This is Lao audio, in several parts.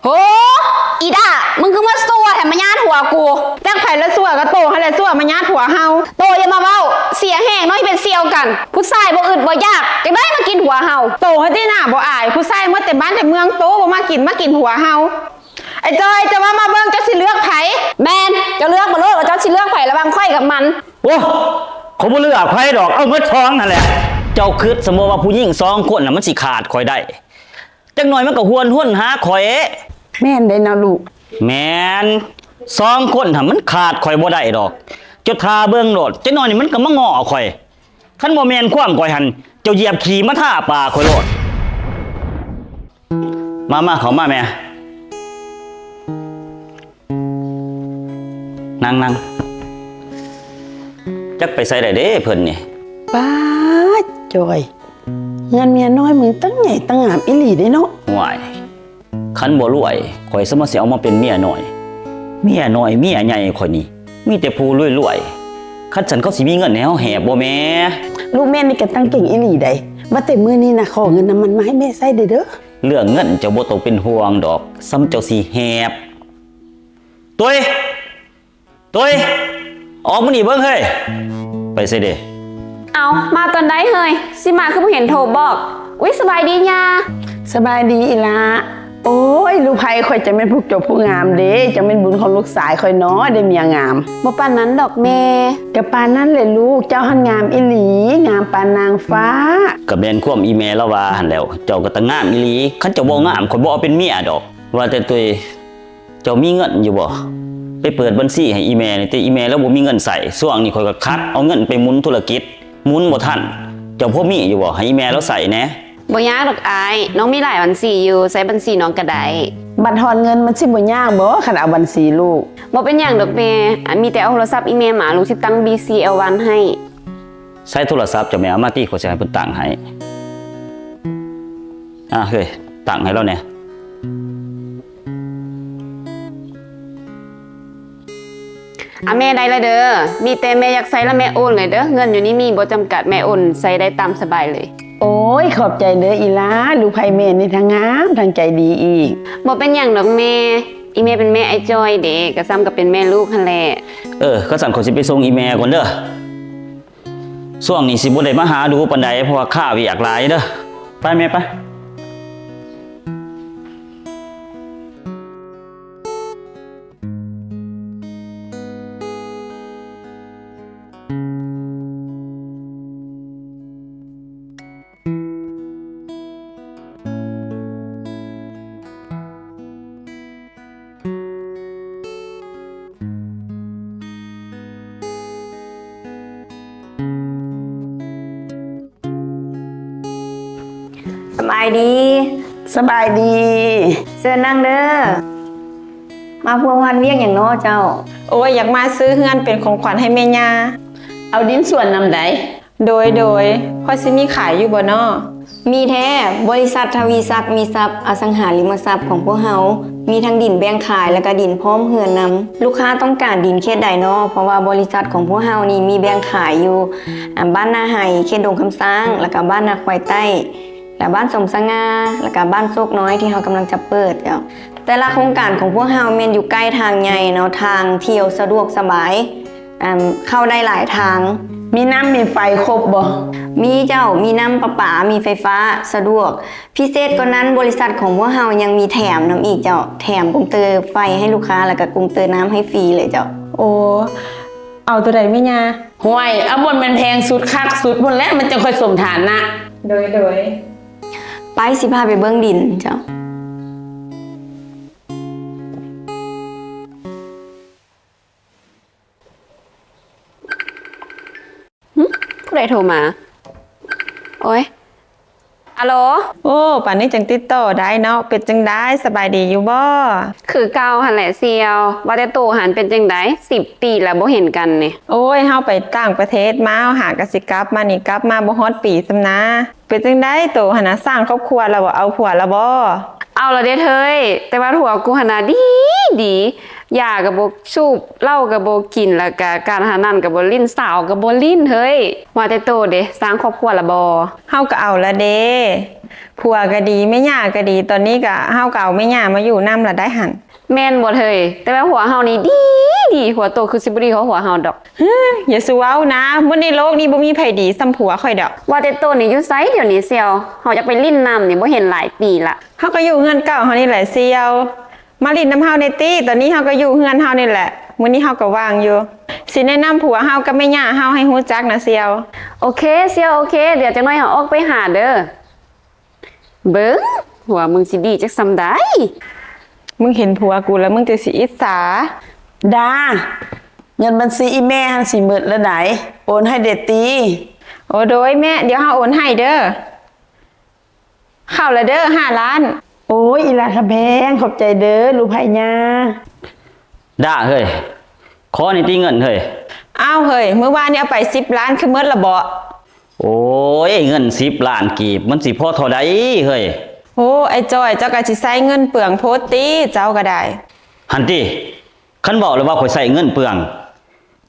ໂອ້ ອີດ່າ ມຶງຄືມາຊົ່ວແທ້ ມາຍາດຫົວກູ. ຈັກໃຜລະຊົ່ວ ກໍໂຕຫັ້ນແຫຼະຊົ່ວມາຍາດຫົວເຮົາ. ໂຕຢ່າມາເວົ້າ ເສຍແຮງເນາະ ເປັນສ່ຽວກັນ. ຜູ້ຊາຍບໍ່ອຶດບໍ່ຢາກ ຈັ່ງໄດ້ມາກິນຫົວເຮົາ. ໂຕຫັ້ນຕິໜ້າບໍ່ອາຍ ຜູ້ຊາຍໝົດແຕ່ບ້ານແຕ່ເມືອງ ໂຕບໍ່ມາກິນ ມາກິນຫົວເຮົາ. ໄອ້ຈອຍ ເຈົ້າວ່າມາເບິ່ງ ເຈົ້າຊິເລືອກໃຜ? ແມ່ນ ເຈົ້າເລືອກມາໂລດວ່າເຈົ້າຊິເລືອກໃຜ ລະຫວ່າງຂ້ອຍກັບມັນ. ໂອ້ ຂ້ອຍບໍ່ເລືອກໃຜດອກ ເອົາໝົດສອງຫັ້ນແຫຼະ. ເຈົ້າຄິດສະເໝີວ່າຜູ້ຍິງສອງຄົນນະ ມັນຊິຂາດຂ້ອຍໄດ້? ຈັກໜ້ອຍມັນກໍຫວນຫົນຫາຂ້ອຍ. ແມ່ນເດ້ເນາະລູກ. ແມ່ນ ສອງຄົນຫັ້ນມັນຂາດຂ້ອຍບໍ່ໄດ້ດອກ. ເຈົ້າຖ້າເບິ່ງໂລດ ຈັກໜ້ອຍນີ້ມັນກໍມາເງາະຂ້ອຍ. ຄັນບໍ່ແມ່ນຄວາມຂ້ອຍຫັ້ນ ເຈົ້າຢຽບຂີ້ມາທາປາກຂ້ອຍໂລດ. ມາ ມາ ເຂົ້າມາແມ່. ນັ່ງ ນັ່ງ. ຈັກໄປໃສໄດ້ເດ້ເພິ່ນນີ້. ປ້າດ ຈອຍ ເຮືອນເມຍນ້ອຍມຶງຕັ້ງໃຫຍ່ຕັ້ງງາມອີ່ຫຼີເດ້ເນາະ. ຫ້ວຍ ຄັນບໍ່ລວຍ ຂ້ອຍສະມາຊິເອົາມາເປັນເມຍນ້ອຍ. ເມຍນ້ອຍເມຍໃຫຍ່ຂ້ອຍນີ້ ມີແຕ່ຜູ້ລວຍໆ. ຄັນຊັ້ນເຂົາຊິມີເງິນໃຫ້ເຮົາແຮບບໍ່ແມ່? ລູກແມ່ນີ້ກໍຕັ້ງເກັ່ງອີ່ຫຼີໃດ໋. ວ່າແຕ່ມື້ນີ້ນະ ຂໍເງິນນຳມັນມາໃຫ້ແມ່ໃຊ້ແດ່ເດີ. ເລື່ອງເງິນເຈົ້າບໍ່ຕ້ອງເປັນຫ່ວງດອກ ສ່ຳເຈົ້າຊິແຮບ. ຕຸ້ຍ! ຕຸ້ຍ! ອອກມານີ້ເບິ່ງເຮີ້ຍ. ໄປໃສເດ? ເອົ້າ ມາຕອນໃດເຮີ້ຍ? ຊິມາຄືບໍ່ເຫັນໂທບອກ. ອຸ້ຍ ສະບາຍດີຍ່າ. ສະບາຍດີອີ່ຫຼ້າ. ໂອ້ຍ ລູກໃພ້ຂ້ອຍຈັ່ງແມ່ນຜູ້ຈົບຜູ້ງາມເດ. ຈັ່ງແມ່ນບຸນຂອງລູກຊາຍຂ້ອຍເນາະ ໄດ້ເມຍງາມ. ບໍ່ປານນັ້ນດອກແມ່. ກະປານນັ້ນແຫຼະລູກ. ເຈົ້າຫັ້ນງາມອີ່ຫຼີ ງາມປານນາງຟ້າ. ກະແມ່ນຄວາມອີ່ແມ່ລາວວ່າຫັ້ນແຫຼ້ວ. ເຈົ້າກະຕາງາມອີ່ຫຼີ. ຄັນເຈົ້າບໍ່ງາມ ຂ້ອຍບໍ່ເອົາເປັນເມຍດອກ. ວ່າແຕ່ຕຸ້ຍ ເຈົ້າມີເງິນຢູ່ບໍ່? ໄປເປີດບັນຊີໃຫ້ອີ່ແມ່ແດ່ຕິ ອີ່ແມ່ລາວບໍ່ມີເງິນໃຊ້. ຊ່ວງນີ້ຂ້ອຍກໍຂັດເອົາເງິນໄປໝູນທຸລະກິດ ໝູນບໍ່ທັນ. ເຈົ້າພໍມີຢູ່ບໍ່? ໃຫ້ອີ່ແມ່ລາວໃຊ້ແດ່. ບໍ່ຍາກດອກອ້າຍ ນ້ອງມີຫຼາຍບັນຊີຢູ່ ໃຊ້ບັນຊີນ້ອງກໍໄດ້. ບັດທອນເງິນມັນຊິບໍ່ຍາກບໍ່ ຄັນເອົາບັນຊີລູກ? ບໍ່ເປັນຫຍັງດອກແມ່ ອັນມີແຕ່ເອົາໂທລະສັບອີ່ແມ່ມາ ລູກຊິຕັ້ງບີຊີແອວວັນໃຫ້. ໃຊ້ໂທລະສັບເຈົ້າແມ່ ເອົາມາຕິ ຂ້ອຍຊິໃຫ້ເພິ່ນຕັ້ງໃຫ້. ອ່າ ເຮີ້ຍ ຕັ້ງໃຫ້ລາວແດ່. ອາ ແມ່ໄດ້ລະເດີ ມີແຕ່ແມ່ຢາກໃຊ້ລະແມ່ໂອນເລີຍເດີ ເງິນຢູ່ນີ້ມີບໍ່ຈຳກັດ ແມ່ໂອນໃຊ້ໄດ້ຕາມສະບາຍເລີຍ. ໂອ້ຍ ຂອບໃຈເດີອີ່ຫຼ້າ ລູກໃພ້ແມ່ນີ້ທັງງາມທັງໃຈດີອີກ. ບໍ່ເປັນຫຍັງດອກແມ່ ອີ່ແມ່ເປັນແມ່ອ້າຍຈ້ອຍເດ ກະສ່ຳກັບເປັນແມ່ລູກຫັ້ນແຫຼະ. ເອີ ຄັນຊັ້ນຂ້ອຍຊິໄປສົ່ງອີ່ແມ່ກ່ອນເດີ. ຊ່ວງນີ້ຊິບໍ່ໄດ້ມາຫາດູປານໃດ ເພາະວ່າຄາວຽກຫຼາຍເດີ. ໄປແມ່ໄປ. ສະບາຍດີ. ສະບາຍດີ. ເຊີນນັ່ງເດີ. ມາພົວພັນວຽກຫຍັງເນາະເຈົ້າ? ໂອ້ຍ ຢາກມາຊື້ເຮືອນເປັນຂອງຂວັນໃຫ້ແມ່ຍ່າ. ເອົາດິນສວນນຳໃດ? ໂດຍ ໂດຍ ພໍຊິມີຂາຍຢູ່ບໍ່ເນາະ? ມີແທ້ ບໍລິສັດທະວີສັກ ມີຊັບ ອະສັງຫາລິມະຊັບຂອງພວກເຮົາ ມີທັງດິນແບ່ງຂາຍ ແລ້ວກະດິນພ້ອມເຮືອນນຳ. ລູກຄ້າຕ້ອງການດິນເຂດໃດເນາະ? ເພາະວ່າບໍລິສັດຂອງພວກເຮົານີ້ມີແບ່ງຂາຍຢູ່ ອາ ບ້ານນາໄຮ ເຂດດົງຄຳຊ້າງ ແລ້ວກະບ້ານນາຄວາຍໃຕ້ ແລະ ບ້ານສົມສະຫງ່າ ແລ້ວກະບ້ານໂຊກນ້ອຍ ທີ່ເຮົາກຳລັງຈະເປີດເຈົ້າ. ແຕ່ລະໂຄງການຂອງພວກເຮົາແມ່ນຢູ່ໃກ້ທາງໃຫຍ່ເນາະ ທາງທ່ຽວສະດວກສະບາຍ ເຂົ້າໄດ້ຫຼາຍທາງ. ມີນ້ຳມີໄຟຄົບບໍ່? ມີເຈົ້າ ມີນ້ຳປະປາ ມີໄຟຟ້າ ສະດວກ. ພິເສດກວ່ານັ້ນ ບໍລິສັດຂອງພວກເຮົາຍັງມີແຖມນຳອີກເຈົ້າ ແຖມກົງເຕີໄຟໃຫ້ລູກຄ້າ ແລ້ວກະກົງເຕີນ້ຳໃຫ້ຟຣີເລີຍເຈົ້າ. ໂອ້ ເອົາໂຕໃດແມ່ຍ່າ? ຫ້ວຍ ເອົາບ່ອນແມ່ນແພງສຸດຄັກສຸດພຸ້ນແຫຼະ ມັນຈັ່ງຄ່ອຍສົມຖານນະ. ໂດຍ ໂດຍ. ໄປ ຊິພາໄປເບິ່ງດິນເຈົ້າ. ຫຶ? ຜູ້ໃດໂທມາ? ໂອ້ຍ ອາໂລ. ໂອ້ ປານນີ້ຈັ່ງຕິດຕໍ່ໄດ້ເນາະ ເປັນຈັ່ງໃດ ສະບາຍດີຢູ່ບໍ່? ຄືເກົ່າຫັ້ນແຫຼະສ່ຽວ ວ່າແຕ່ໂຕຫັ້ນເປັນຈັ່ງໃດ ສິບປີແລ້ວບໍ່ເຫັນກັນນີ້. ໂອ້ຍ ເຮົາໄປຕ່າງປະເທດມາ ເຮົາຫາກະຊິກັບມານີ້ ກັບມາບໍ່ຮອດປີຊ້ຳນາ. ເປັນຈັ່ງໃດໂຕຫັ້ນນະ ສ້າງຄອບຄົວແລ້ວບໍ່? ເອົາຜົວແລ້ວບໍ່? ເອົາລະເດເທີຍ ແຕ່ວ່າຜົວກູຫັ້ນນະດີດີ ຢາກະບໍ່ສູບ ເຫຼົ້າກະບໍ່ກິນ ແລ້ວກະການພະນັນກະບໍ່ຫຼິ້ນ ສາວກະບໍ່ຫຼິ້ນເຮີ້ຍ. ວ່າແຕ່ໂຕເດ ສ້າງຄອບຄົວລະບໍ່? ເຮົາກະເອົາລະເດ. ຜົວກໍດີ ແມ່ຍ່າກໍດີ ຕອນນີ້ກໍ ເຮົາກໍເອົາແມ່ຍ່າມາຢູ່ນຳລະໄດ໋ຫັ້ນ. ແມ່ນບໍ່ເຮີ້ຍ? ແຕ່ວ່າຜົວເຮົານີ້ດີ ດີ ຜົວໂຕຄືຊິບໍ່ດີເທົ່າຜົວເຮົາດອກ. ເຮີ້ຍ ຢ່າສູ່ເວົ້ານະ ໝົດໃນໂລກນີ້ບໍ່ມີໃຜດີສ່ຳຜົວຂ້ອຍດອກ. ວ່າແຕ່ໂຕນີ້ຢູ່ໃສດຽວນີ້ສ່ຽວ? ເຮົາຢາກໄປຫຼິ້ນນຳນີ້ ບໍ່ເຫັນຫຼາຍປີລະ. ເຮົາກໍຢູ່ເຮືອນເກົ່າເຮົານີ້ແຫຼະສ່ຽວ. ມາຫຼິ້ນນຳເຮົາແດ່ຕິ ຕອນນີ້ເຮົາກໍຢູ່ເຮືອນເຮົານີ້ແຫຼະ ມື້ນີ້ເຮົາກໍວ່າງຢູ່. ຊິແນະນຳຜົວເຮົາກັບແມ່ຍ່າເຮົາໃຫ້ຮູ້ຈັກນະສ່ຽວ. ໂອເຄສ່ຽວ ໂອເຄ ດຽວຈັກໜ້ອຍເຮົາອອກໄປຫາເດີ. ເບິ່ງ ຜົວມຶງຊິດີຈັກສ່ຳໃດ. ມຶງເຫັນຜົວກູແລ້ວມຶງຈັ່ງຊິອິດສາ. ດາ ເງິນບັນຊີອີ່ແມ່ຫັ້ນຊິໝົດແລ້ວໃດ໋ ໂອນໃຫ້ແດ່ຕິ. ໂອ ໂດຍແມ່ ດຽວເຮົາໂອນໃຫ້ເດີ. ເຂົ້າລະເດີ ຫ້າລ້ານ. ໂອ້ຍ ອີ່ຫຼ້າຄຳແພງ ຂອບໃຈເດີລູກໃຜຍ່າ. ດາເຮີ້ຍ ຂໍແດ່ຕິເງິນເຮີ້ຍ. ອ້າວເຮີ້ຍ ມື້ວານນີ້ເອົາໄປສິບລ້ານ ຄືໝົດລະເບາະ? ໂອ້ຍ ເງິນສິບລ້ານກີບ ມັນຊິພໍເທົ່າໃດເຮີ້ຍ? ໂອ້ ອ້າຍຈ້ອຍ ເຈົ້າກໍຊິໃຊ້ເງິນເປືອງໂພດຕິ ເຈົ້າກໍໄດ້. ຫັ້ນຕິ ຄັນເວົ້າແລ້ວວ່າຂ້ອຍໃຊ້ເງິນເປືອງ.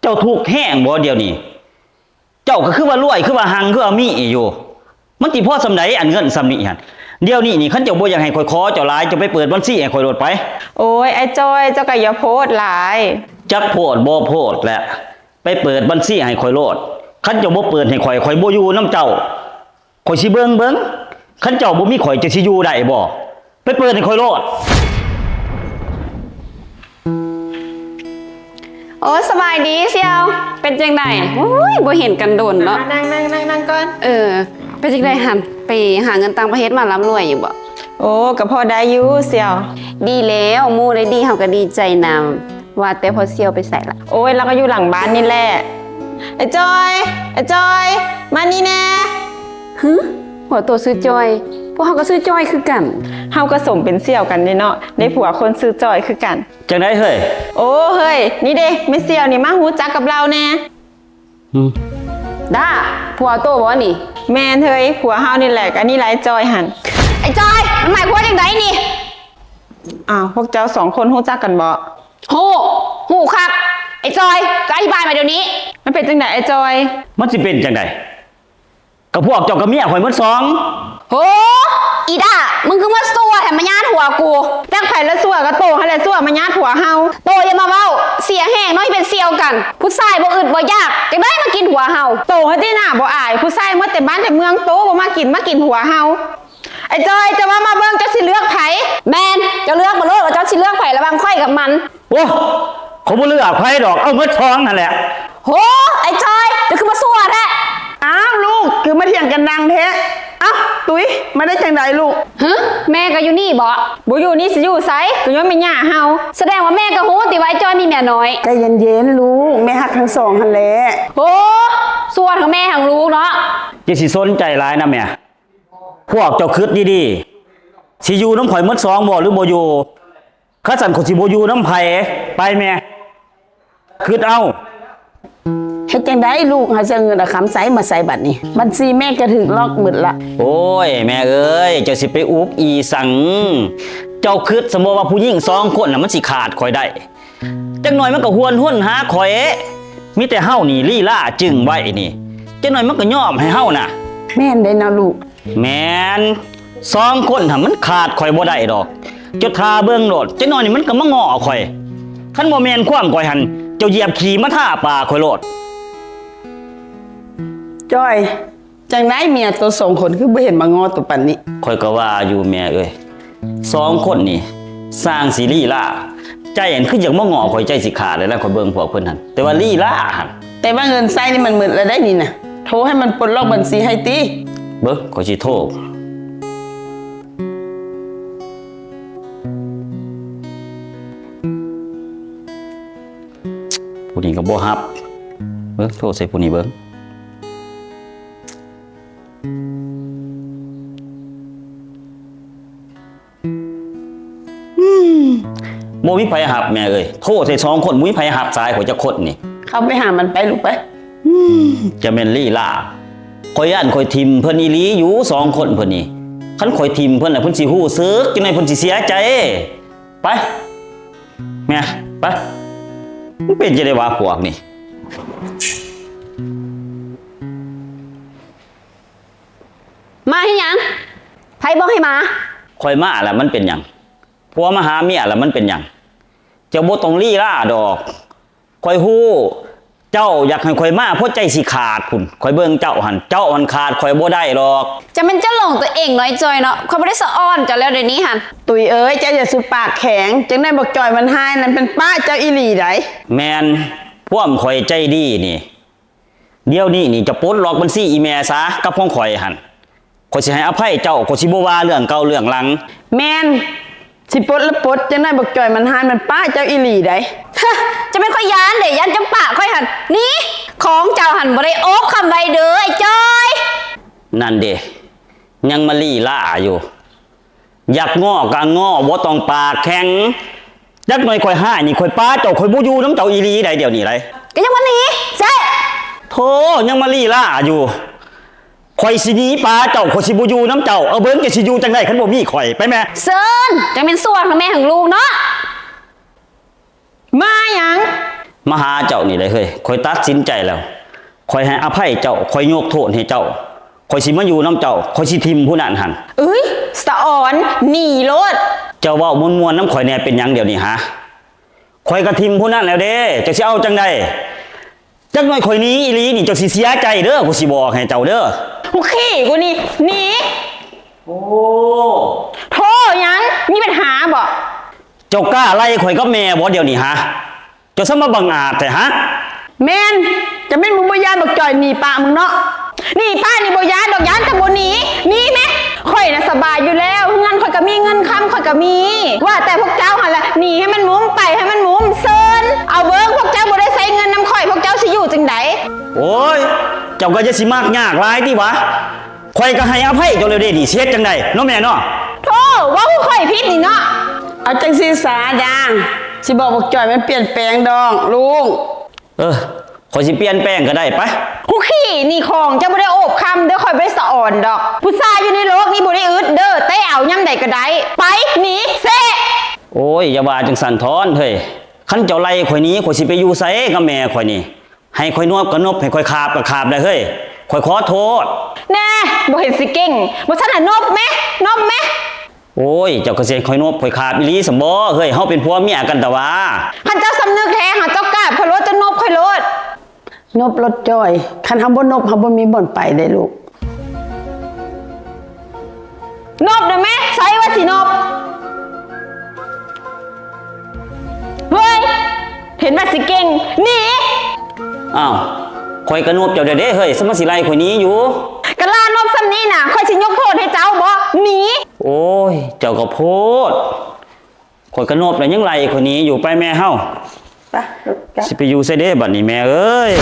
ເຈົ້າທຸກແຮງບໍ່ດຽວນີ້? ເຈົ້າກໍຄືວ່າລວຍ ຄືວ່າຮັ່ງ ຄືວ່າມີຢູ່. ມັນຊິພໍສ່ຳໃດ ອັນເງິນສ່ຳນີ້ຫັ້ນ. ດຽວນີ້ນີ້ ຄັນເຈົ້າບໍ່ຢາກໃຫ້ຂ້ອຍຂໍເຈົ້າຫຼາຍ ເຈົ້າໄປເປີດບັນຊີໃຫ້ຂ້ອຍໂລດໄປ. ໂອ້ຍ ອ້າຍຈ້ອຍ ເຈົ້າກໍຢ່າໂພດຫຼາຍ. ຈັກໂພດບໍ່ໂພດແຫຼະ ໄປເປີດບັນຊີໃຫ້ຂ້ອຍໂລດ. ຄັນເຈົ້າບໍ່ເປີດໃຫ້ຂ້ອຍ ຂ້ອຍບໍ່ຢູ່ນຳເຈົ້າ. ຂ້ອຍຊິເບິ່ງເບິ່ງ ຄັນເຈົ້າບໍ່ມີຂ້ອຍ ເຈົ້າຊິຢູ່ໄດ້ບໍ່? ໄປເປີດໃຫ້ຂ້ອຍໂລດ. ໂອ້ ສະບາຍດີສ່ຽວ ເປັນຈັ່ງໃດ? ໂອ້ຍ ບໍ່ເຫັນກັນດົນເນາະ. ມານັ່ງ ນັ່ງ ນັ່ງ ນັ່ງກ່ອນ. ເອີ ເປັນຈັ່ງໃດຫັ້ນ ໄປຫາເງິນຕ່າງປະເທດມາ ລ່ຳລວຍຢູ່ບໍ່? ໂອ້ ກໍພໍໄດ້ຢູ່ສ່ຽວ. ດີແລ້ວ ໝູ່ໄດ້ດີ ເຮົາກໍດີໃຈນຳ. ວ່າແຕ່ພໍ່ສ່ຽວໄປໃສລະ? ໂອ້ຍ ລາວກໍຢູ່ຫຼັງບ້ານນີ້ແຫຼະ. ອ້າຍຈ້ອຍ ອ້າຍຈ້ອຍ ມານີ້ແດ່. ຫຶ? ຜົວໂຕຊື່ຈ້ອຍ? ພວກເຮົາກໍຊື່ຈ້ອຍຄືກັນ. ເຮົາກໍສົມເປັນສ່ຽວກັນເດເນາະ ໄດ້ຜົວຄົນຊື່ຈ້ອຍຄືກັນ. ຈັ່ງໃດເຮີ້ຍ? ໂອ້ເຮີ້ຍ ນີ້ເດ ແມ່ສ່ຽວນີ້ ມາຮູ້ຈັກກັບລາວແດ່. ຫຶ? ດາ ຜົວໂຕບໍ່ນີ້? ແມ່ນເຮີ້ຍ ຜົວເຮົານີ້ແຫຼະ. ອັນນີ້ລະອ້າຍຈ້ອຍຫັ້ນ. ອ້າຍຈ້ອຍ ມັນໝາຍຄວາມຈັ່ງໃດນີ້? ອ້າວ ພວກເຈົ້າສອງຄົນຮູ້ຈັກກັນບໍ່? ຮູ້ ຮູ້ຄັກ. ໄອ້ຈອຍ ເຈົ້າອະທິບາຍມາດຽວນີ້. ມັນເປັນຈັ່ງໃດໄອ້ຈອຍ? ມັນຊິເປັນຈັ່ງໃດ? ກໍພວກເຈົ້າກັບເມຍຂ້ອຍໝົດສອງ. ໂຫ ອີດ່າ ມຶງຄືມາຊົ່ວແທ້ ມາຍາດຜົວກູ. ຈັກໃຜລະຊົ່ວ ກໍໂຕຫັ້ນແຫຼະຊົ່ວມາຍາດຜົວເຮົາ. ໂຕຢ່າມາເວົ້າ ເສຍແຮງເນາະ ທີ່ເປັນສ່ຽວກັນ. ຜູ້ຊາຍບໍ່ອຶດບໍ່ຢາກ ຈັ່ງໃດມາກິນຜົວເຮົາ. ໂຕຫັ້ນຕິໜ້າບໍ່ອາຍ ຜູ້ຊາຍໝົດແຕ່ບ້ານແຕ່ເມືອງ ໂຕບໍ່ມາກິນ ມາກິນຜົວເຮົາ. ໄອ້ຈອຍ ເຈົ້າວ່າມາເບິ່ງ ເຈົ້າຊິເລືອກໃຜ? ແມ່ນ ເຈົ້າເລືອກມາໂລດວ່າເຈົ້າຊິເລືອກໃຜລະຫວ່າງຂ້ອຍກັບມັນ. ໂອ້ ຂ້ອຍບໍ່ເລືອກໃຜດອກ ເອົາໝົດສອງຫັ້ນແຫຼະ. ໂຫ ໄອ້ຈອຍ ເຈົ້າຄືມາຊົ່ວແທ້. ອ້າວ ລູກ ຄືມາຖຽງກັນດັງແທ້. ເອົ້າ ຕຸ້ຍ ມາໄດ້ຈັ່ງໃດລູກ? ຫຶ ແມ່ກໍຢູ່ນີ້ບໍ? ບໍ່ຢູ່ນີ້ຊິຢູ່ໃສ? ກໍຍ້ອນແມ່ຍ່າເຮົາ. ສະແດງວ່າແມ່ກໍຮູ້ຕິວ່າໄອ້ຈອຍມີເມຍນ້ອຍ. ໃຈເຢັນໆ ລູກ ແມ່ຮັກທັງສອງຫັ້ນແຫຼະ. ໂອ້ ຊົ່ວທັງແມ່ທັງລູກເນາະ. ຢ່າຊິສົນໃຈຫຼາຍນະແມ່. ພວກເຈົ້າຄິດດີໆ ຊິຢູ່ນຳຂ້ອຍໝົດສອງບໍ່ ຫຼືບໍ່ຢູ່? ຄັນຊັ້ນຂ້ອຍຊິບໍ່ຢູ່ນຳໃຜ. ໄປແມ່ ຄິດເອົາ. ເຮັດຈັ່ງໃດລູກ ເຮົາຊິເອົາເງິນເອົາຄຳໃສມາໃສບັດນີ້? ບັນຊີແມ່ກໍຖືກລັອກໝົດລະ. ໂອ້ຍ ແມ່ເອີຍ ເຈົ້າຊິໄປອຸບອີ່ສັງ? ເຈົ້າຄິດຊັ້ນບໍ່ວ່າຜູ້ຍິງສອງຄົນນະ ມັນຊິຂາດຂ້ອຍໄດ້? ຈັກໜ້ອຍມັນກໍຫວນຫົນຫາຂ້ອຍ. ມີແຕ່ເຮົານີ້ລີລາຈຶງໄວ້ນີ້ ຈັກໜ້ອຍມັນກໍຍອມໃຫ້ເຮົານະ. ແມ່ນເດ້ເນາະລູກ. ແມ່ນ ສອງຄົນຫັ້ນມັນຂາດຂ້ອຍບໍ່ໄດ້ດອກ. ເຈົ້າຖ້າເບິ່ງໂລດ ຈັກໜ້ອຍນີ້ມັນກໍມາງໍ້ຂ້ອຍ. ຄັນບໍ່ແມ່ນຄວາມຂ້ອຍຫັ້ນ ເຈົ້າຢຽບຂີ້ມາທາປາກຂ້ອຍໂລດ. ຈອຍ ຈັ່ງໃດເມຍໂຕສອງຄົນຄືບໍ່ເຫັນມາງໍ້ໂຕປານນີ້? ຂ້ອຍກໍວ່າຢູ່ແມ່ເອີຍ ສອງຄົນນີ້ຊ່າງຊິລີລາ. ໃຈຫັ້ນຄືຢາກມາງໍ້ຂ້ອຍ ໃຈຊິຂາດແລ້ວນະ ຂ້ອຍເບິ່ງພວກເພິ່ນຫັ້ນ ແຕ່ວ່າລີລາຫັ້ນ. ແຕ່ວ່າເງິນໃຊ້ນີ້ມັນໝົດແລ້ວໄດ໋ນີ້ນະ. ໂທໃຫ້ມັນປົດລັອກບັນຊີໃຫ້ຕິ. ເບິ່ງ ຂ້ອຍຊິໂທ. ຜູ້ນີ້ກໍບໍ່ຮັບ. ເບິ່ງ ໂທໃສ່ຜູ້ນີ້ເບິ່ງ. ອືມ ບໍ່ມີໃຜຮັບແມ່ເອີຍ. ໂທໃສ່ສອງຄົນ ບໍ່ມີໃຜຮັບສາຍຂ້ອຍຈັກຄົນນີ້. ເຂົ້າໄປຫາມັນໄປລູກໄປ. ອືມ ຈະແມ່ນລີລາ. ຂ້ອຍຢ້ານຂ້ອຍຖິ້ມເພິ່ນອີ່ຫຼີຢູ່ ສອງຄົນເພິ່ນນີ້. ຄັນຂ້ອຍຖິ້ມເພິ່ນນະ ເພິ່ນຊິຮູ້ສຶກ ຈັ່ງໃດເພິ່ນຊິເສຍໃຈ. ໄປ ແມ່ ໄປ. ມັນເປັນຈັ່ງໃດວະພວກນີ້? ມາເຮັດຫຍັງ? ໃຜບອກໃຫ້ມາ? ຂ້ອຍມາລະມັນເປັນຫຍັງ? ຜົວມາຫາເມຍລະມັນເປັນຫຍັງ? ເຈົ້າບໍ່ຕ້ອງລີລາດອກ. ຂ້ອຍຮູ້ ເຈົ້າຢາກໃຫ້ຂ້ອຍມາເພາະໃຈຊິຂາດພຸ້ນ. ຂ້ອຍເບິ່ງເຈົ້າຫັ້ນ ເຈົ້າຫັ້ນຂາດຂ້ອຍບໍ່ໄດ້ດອກ. ຈະແມ່ນເຈົ້າຫຼົງຕົວເອງນ້ອຍຈ່ອຍເນາະ. ຂ້ອຍບໍ່ໄດ້ສະອອນເຈົ້າແລ້ວດຽວນີ້ຫັ້ນ. ຕຸ້ຍເອີຍ ເຈົ້າຢ່າສູ່ປາກແຂງ. ຈັ່ງໃດບັກຈ່ອຍມັນຮ້າຍນັ້ນ ມັນປະເຈົ້າອີ່ຫຼີໃດ໋. ແມ່ນ ພວມຂ້ອຍໃຈດີນີ້. ດຽວນີ້ນີ້ຈະປົດລັອກບັນຊີອີ່ແມ່ຊະ ກັບຂອງຂ້ອຍຫັ້ນ. ຂ້ອຍຊິໃຫ້ອະໄພເຈົ້າ ຂ້ອຍຊິບໍ່ວ່າເລື່ອງເກົ່າເລື່ອງຫຼັງ. ແມ່ນ ຊິປົດລະປົດ. ຈັ່ງໃດບັກຈ່ອຍມັນຮ້າຍ ມັນປະເຈົ້າອີ່ຫຼີໃດ໋. ຈະແມ່ນຂ້ອຍຢ້ານເດ ຢ້ານຈຳປາຂ້ອຍຫັ້ນ. ໜີ ຂອງເຈົ້າຫັ້ນບໍ່ໄດ້ໂອບຄຳໄວ້ເດີ ໄອ້ຈ່ອຍ. ນັ້ນເດ ຍັງມາລີລາຢູ່. ຢາກງໍ້ກະງໍ້ ບໍ່ຕ້ອງປາກແຂງ. ຈັກໜ່ອຍຂ້ອຍຮ້າຍນີ້ ຂ້ອຍປາເຈົ້າ ຂ້ອຍບໍ່ຢູ່ນຳເຈົ້າອີ່ຫຼີໃດ໋ ດຽວນີ້ໃດ໋. ກະຍັງມາໜີ ເຊະ. ໂທ້ ຍັງມາລີລາຢູ່. ຂ້ອຍຊິໜີປາເຈົ້າ ຂ້ອຍຊິບໍ່ຢູ່ນຳເຈົ້າ. ເອົາເບິ່ງ ເຈົ້າຊິຢູ່ຈັ່ງໃດຄັນບໍ່ມີຂ້ອຍ ໄປແມ່. ເຊີນ ຈັ່ງແມ່ນສ່ວນຂອງແມ່ຂອງລູກເນາະ. ມາຫຍັງ? ມາຫາເຈົ້ານີ້ແຫຼະເຮີ້ຍ. ຂ້ອຍຕັດສິນໃຈແລ້ວ. ຂ້ອຍໃຫ້ອະໄພເຈົ້າ. ຂ້ອຍຍົກໂທດໃຫ້ເຈົ້າ. ຂ້ອຍຊິມາຢູ່ນຳເຈົ້າ. ຂ້ອຍຊິຖິ້ມຜູ້ນັ້ນຫັ້ນ. ເອີຍ ສະອອນ ໜີໂລດ. ເຈົ້າເວົ້າມ່ວນໆນຳຂ້ອຍແດ່ ເປັນຫຍັງດຽວນີ້ຫາ? ຂ້ອຍກະຖິ້ມຜູ້ນັ້ນແລ້ວເດ້. ເຈົ້າຊິເອົາຈັ່ງໃດ? ຈັກໜ່ອຍຂ້ອຍໜີອີ່ຫຼີນີ້ ເຈົ້າຊິເສຍໃຈເດີ. ຂ້ອຍຊິບອກໃຫ້ເຈົ້າເດີ. ໂອເຄ ກູນີ້ໜີ. ໂອ້ ໂທຫຍັງ? ມີບັນຫາບໍ? ເຈົ້າກ້າໄລ່ຂ້ອຍກັບແມ່ບໍດຽວນີ້ຫາ? ເຈົ້າຊ່າງມາບັງອາດແທ້ຫາ? ແມ່ນ ຈະແມ່ນມຶງບໍ່ຢ້ານບັກຈ່ອຍໜີປະມຶງເນາະ. ໜີປະນີ້ບໍ່ຢ້ານດອກ ຢ້ານແຕ່ບໍ່ໜີ. ໜີແມະ ຂ້ອຍນະສະບາຍຢູ່ແລ້ວ ເຮືອນຂ້ອຍກະມີ ເງິນຄຳຂ້ອຍກະມີ. ວ່າແຕ່ພວກເຈົ້າຫັ້ນລະ ໜີໃຫ້ມັນໝຸມ ໄປໃຫ້ມັນໝຸມ. ເຊີນ ເອົາເບິ່ງ ພວກເຈົ້າບໍ່ໄດ້ໃຊ້ເງິນນຳຂ້ອຍ ພວກເຈົ້າຊິຢູ່ຈັ່ງໃດ? ໂອ້ຍ ເຈົ້າກະຢ່າຊິມັກຍາກຫຼາຍຕິຫວາ. ຂ້ອຍກະໃຫ້ອະໄພເຈົ້າແລ້ວເດ້ນີ້ ຊິເຮັດຈັ່ງໃດເນາະແມ່ເນາະ? ໂທ້ ເວົ້າຄືຂ້ອຍຜິດນີ້ເນາະ. ເອົາຈັ່ງຊີ້ສາດາ ຊິບອກບັກຈ່ອຍມັນປ່ຽນແປງດອກລູກ. ເອີ ຂ້ອຍຊິປ່ຽນແປງກະໄດ້ ໄປ. ຄຸຂີ້ ໜີຂອງເຈົ້າບໍ່ໄດ້ໂອບຄຳເດີ ຂ້ອຍບໍ່ໄດ້ສະອອນດອກ. ຜູ້ຊາຍຢູ່ໃນໂລກນີ້ບໍ່ໄດ້ອຶດເດີ ແຕ່ເອົາຍາມໃດກະໄດ້. ໄປ ໜີ ເຊະ. ໂອ້ຍ ຢ່າວ່າຈັ່ງຊັ້ນທ້ອນເຮີ້ຍ. ຄັນເຈົ້າໄລ່ຂ້ອຍໜີ ຂ້ອຍຊິໄປຢູ່ໃສກັບແມ່ຂ້ອຍນີ້? ໃຫ້ຂ້ອຍນົບກະນົບ ໃຫ້ຂ້ອຍຂາບກະຂາບໄດ້ເຮີ້ຍ. ຂ້ອຍຂໍໂທດ. ແນ່ ບໍ່ເຫັນຊິເກັ່ງ ບໍ່ຊັ້ນນະນົບແມະ ນົບແມະ. ໂອ້ຍ ເຈົ້າກະຊິໃຫ້ຂ້ອຍນົບຂ້ອຍຂາບອີ່ຫຼີຊັ້ນບໍ? ເຮີ້ຍ ເຮົາເປັນຜົວເມຍກັນຕະຫວາ. ຄັນເຈົ້າສຳນຶກແທ້ຫາ ເຈົ້າກາບຂ້ອຍໂລດ ເຈົ້ານົບຂ້ອຍໂລດ. ນົບໂລດຈ່ອຍ ຄັນເຮົາບໍ່ນົບ ເຮົາບໍ່ມີບ່ອນໄປເດ້ລູກ. ນົບນະແມ່ ໃສວ່າຊິນົບ. ເຮີ້ຍ ເຫັນວ່າຊິເກັ່ງ ໜີ. ອ້າວ ຂ້ອຍກະນົບເຈົ້າແລ້ວເດ້ເຮີ້ຍ ສະມາຊິໄລ່ຂ້ອຍໜີຢູ່. ກະລານົບຊ່ຳນີ້ນະ ຂ້ອຍຊິຍົກໂທດໃຫ້ເຈົ້າບໍ ໜີ. ໂອ້ຍ ເຈົ້າກະໂພດ. ຂ້ອຍກະນົບແລ້ວຍັງໄລ່ຂ້ອຍໜີຢູ່. ໄປແມ່ເຮົາ ໄປລູກ ໄປ. ຊິໄປຢູ່ໃສເດ້ບັດນີ້ແມ່ເອີຍ.